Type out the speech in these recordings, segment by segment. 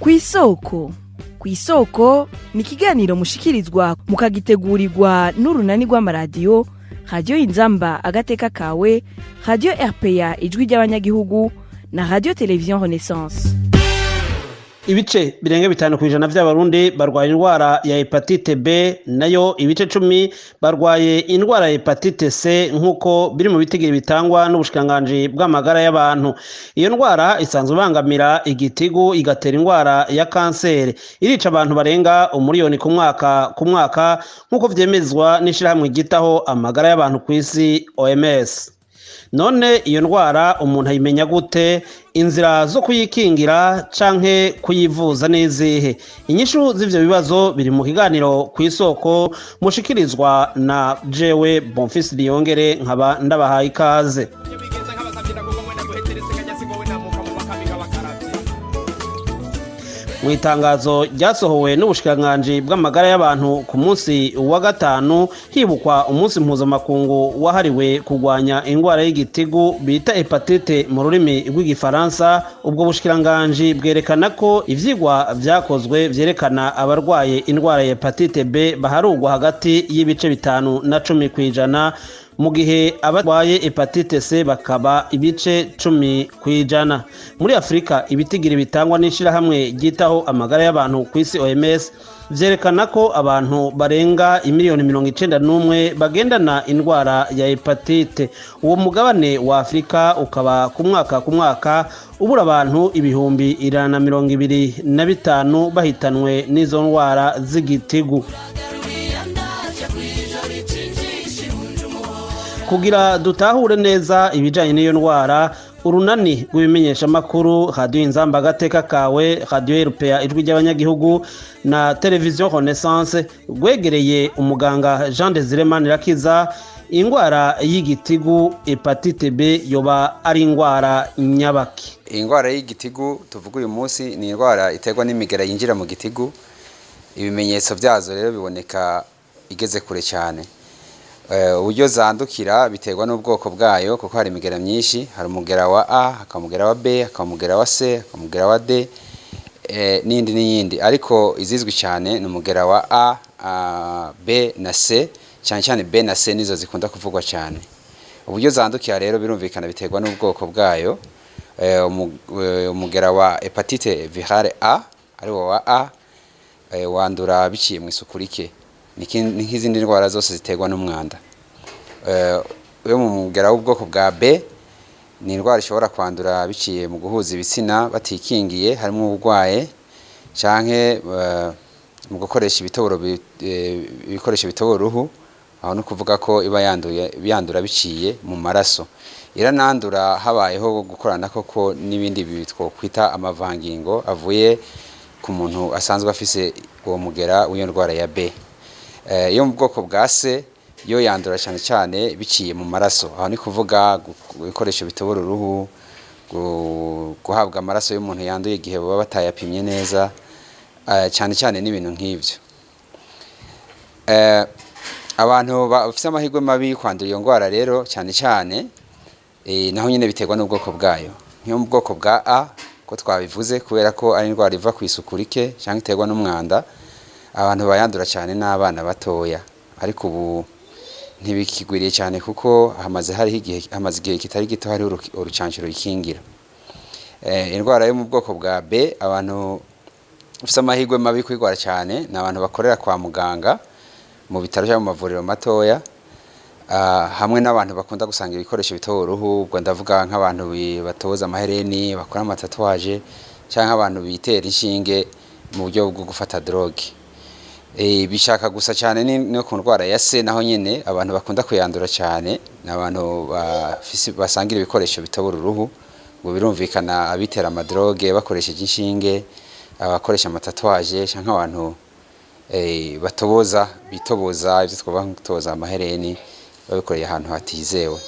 Kw'isoko, kw'isoko ni ikiganiro mushikirizwa mukagitegurirwa n'urunani rw'amaradiyo Radiyo Inzamba Agateka Kawe, Radiyo RPA Ijwi ry'Abanyagihugu na Radiyo Televiziyo Renaissance. Ibice birenga 5% vy'Abarundi barwaye indwara ya hepatite B, nayo ibice 10 barwaye indwara ya hepatite C, nk'uko biri mu bitigiri bitangwa n'Ubushikiranganji bw'amagara y'abantu. Iyo ndwara isanzwe ibangamira igitigu, igatera indwara ya kanseri, irica abantu barenga umuriyoni ku mwaka ku mwaka, nk'uko vyemezwa n'ishirahamwe ryitaho amagara y'abantu kw'isi, OMS. None iyo ndwara umuntu ayimenya gute? Inzira zo kuyikingira canke kuyivuza n'izihe? Inyishu z'ivyo bibazo biri mu kiganiro Ku Isoko mushikirizwa na jewe Bonfils Niyongere, nkaba ndabahaye ikaze. Bigenza nk'abasavye ndagomba ndaguheteretse kanyasigo namuka mu bakamiga bakaravye. Mu itangazo ryasohowe n'Ubushikiranganji bw'amagara y'abantu ku munsi wa gatanu, hibukwa umunsi mpuzamakungu wahariwe kurwanya indwara y'igitigu bita hepatite mu rurimi rw'Igifaransa, ubwo bushikiranganji bwerekana ko ivyigwa vyakozwe vyerekana abarwaye indwara ya hepatite B baharugwa hagati y'ibice 5 na 10%, mu gihe abarwaye hepatite C bakaba ibice 10%. Muri Afurika, ibitigiri bitangwa n'ishirahamwe ryitaho amagara y'abantu ku isi, OMS, vyerekana ko abantu barenga imiliyoni 91 bagendana indwara ya hepatite. Uwo mugabane wa Afurika ukaba ku mwaka ku mwaka ubura abantu 125,000 bahitanwe n'izo ndwara z'igitigu. Kugira dutahure neza ibijanye n'iyo ndwara, urunani rw'ibimenyeshamakuru Radiyo Inzamba Agateka Kawe, Radiyo RPA Ijwi ry'Abanyagihugu na Televiziyo Renaissance rwegereye umuganga Jean Desire Manirakiza. Indwara y'igitigu hepatite B yoba ari indwara nyabaki? Indwara y'igitigu tuvuga uyu munsi ni indwara iterwa n'imigera yinjira mu gitigu. Ibimenyetso byazo rero biboneka igeze kure cyane. Uburyo zandukira biterwa n'ubwoko bwayo, kuko hari imigera myinshi: hari umugera wa A, hakaba umugera wa B, hakaba umugera wa C, hakaba umugera wa D, n'indi n'iyindi. Ariko izizwi cyane ni umugera wa A, B na C. Cyane cyane B na C nizo zikunda kuvugwa cyane. Uburyo zandukira rero birumvikana biterwa n'ubwoko bwayo. Umugera wa hepatite virale A, ariwo wa A, wandura biciye mu isuku rike, ni nk'izindi ndwara zose ziterwa n'umwanda. Yo mu mugera w'ubwoko bwa B ni indwara ishobora kwandura biciye mu guhuza ibitsina batikingiye, harimo uburwaye, canke mu gukoresha ibitoboro, ibikoresho bitobora uruhu. Aho no kuvuga ko iba yanduye, yandura biciye mu maraso. Iranandura habayeho gukorana koko n'ibindi twokwita amavangingo avuye ku muntu asanzwe afise uwo mugera w'iyo ndwara ya B. Iyo mu bwoko bwa C yo yandura cyane cyane biciye mu maraso. Aho ni kuvuga ibikoresho bitobora uruhu, guhabwa amaraso y'umuntu yanduye igihe baba batayapimye neza, cyane cyane n'ibintu nk'ivyo. Abantu bafise amahirwe mabi yo kwandura iyo ndwara rero cyane cyane, naho nyine biterwa n'ubwoko bwayo. Nk'iyo mu bwoko bwa A, ko twabivuze, kubera ko ari indwara iva ku isuku rike cyangwa iterwa n'umwanda, abantu bayandura cyane n'abana batoya. Ariko ubu ntibikigwiriye cyane, kuko hamaze hariho igihe, hamaze igihe kitari gito hariho urucanco ruyikingira. Indwara yo mu bwoko bwa B, abantu bafise amahirwe mabi kwigwara cyane ni abantu bakorera kwa muganga, mu bitaro cyangwa mu mavuriro matoya, hamwe n'abantu bakunda gusanga ibikoresho bitoba uruhu. Ubwo ndavuga nk'abantu batoza amahereni, bakora ama tatouage, cyangwa abantu bitera inshinge mu buryo bwo gufata drogue. Bishaka gusa cyane ni no ku ndwara ya C, naho nyene abantu bakunda kuyandura cyane ni abantu basangira ibikoresho bitobora uruhu. Ngo birumvikana, abitera ama drogue bakoresheje inshinge, abakoresha ama tatouage, cyangwa abantu batoboza, bitoboza ibyo twavuga nko gutoza amahereni babikoreye ahantu hatizewe.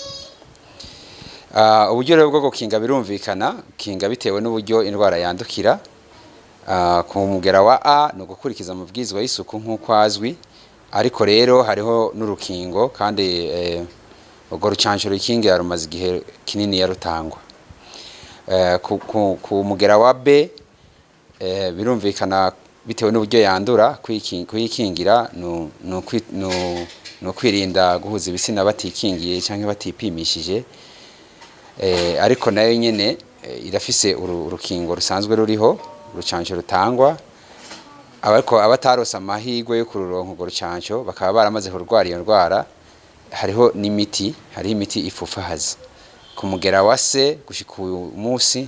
Uburyo rero bwo gukinga, birumvikana gukinga bitewe n'uburyo indwara yandukira. Ku mugera wa A ni ugukurikiza amabwirizwa y'isuku nk'uko azwi. Ariko rero hariho n'urukingo, kandi urwo rucanco rukingira rumaze igihe kinini yarutangwa. Ku mugera wa B birumvikana bitewe n'uburyo yandura, kuyikingira ni ukwirinda guhuza ibitsina batikingiye cyangwa batipimishije. Ariko nayo nyene irafise urukingo rusanzwe ruriho, urucanco rutangwa. Ariko abatarose amahirwe yo kururonka urwo rucanco, bakaba baramaze kurwara iyo ndwara, hariho n'imiti, hariho imiti ifufahaza ku mugera wa C. Gushika uyu munsi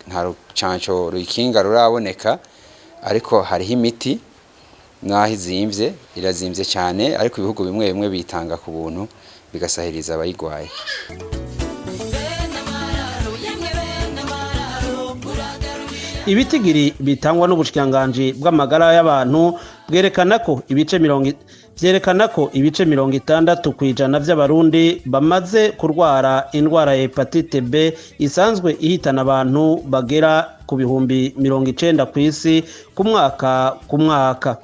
nta rucanco ruyikinga ruraboneka, ariko hariho imiti, naho izimvye, irazimvye cyane, ariko ibihugu bimwe bimwe bitanga ku buntu, bigasahiriza abayigwaye. Ibitigiri bitangwa n'ubushikiranganji bw'amagara y'abantu bwerekana ko ibice mirongo vyerekana ko ibice 60% vy'Abarundi bamaze kurwara indwara ya hepatite B, isanzwe ihitana abantu bagera ku 90,000 ku isi ku mwaka ku mwaka.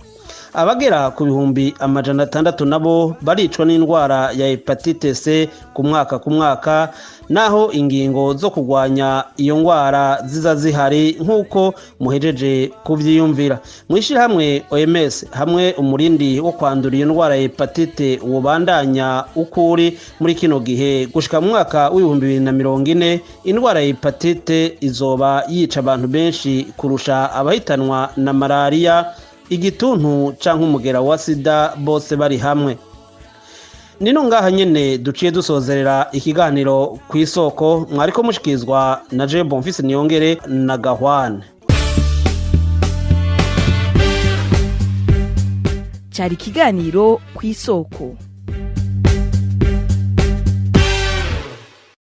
Abagera ku 600,000 nabo baricwa n'indwara ya hepatite C ku mwaka ku mwaka, naho ingingo zo kurwanya iyo ndwara ziza zihari, nk'uko muhejeje kuvyiyumvira. Mw'ishirahamwe OMS, hamwe umurindi wo kwandura iyo ndwara ya hepatite wobandanya uko uri muri kino gihe, gushika mu mwaka w'2040, indwara ya hepatite izoba yica abantu benshi kurusha abahitanwa na malariya, igituntu canke umugera wa sida bose bari hamwe. Nino ngaha nyene duciye dusozerera ikiganiro ku Isoko, mwariko mushikirizwa na je Bonfise Niyongere na Gahwane. Cyari ikiganiro Ku Isoko.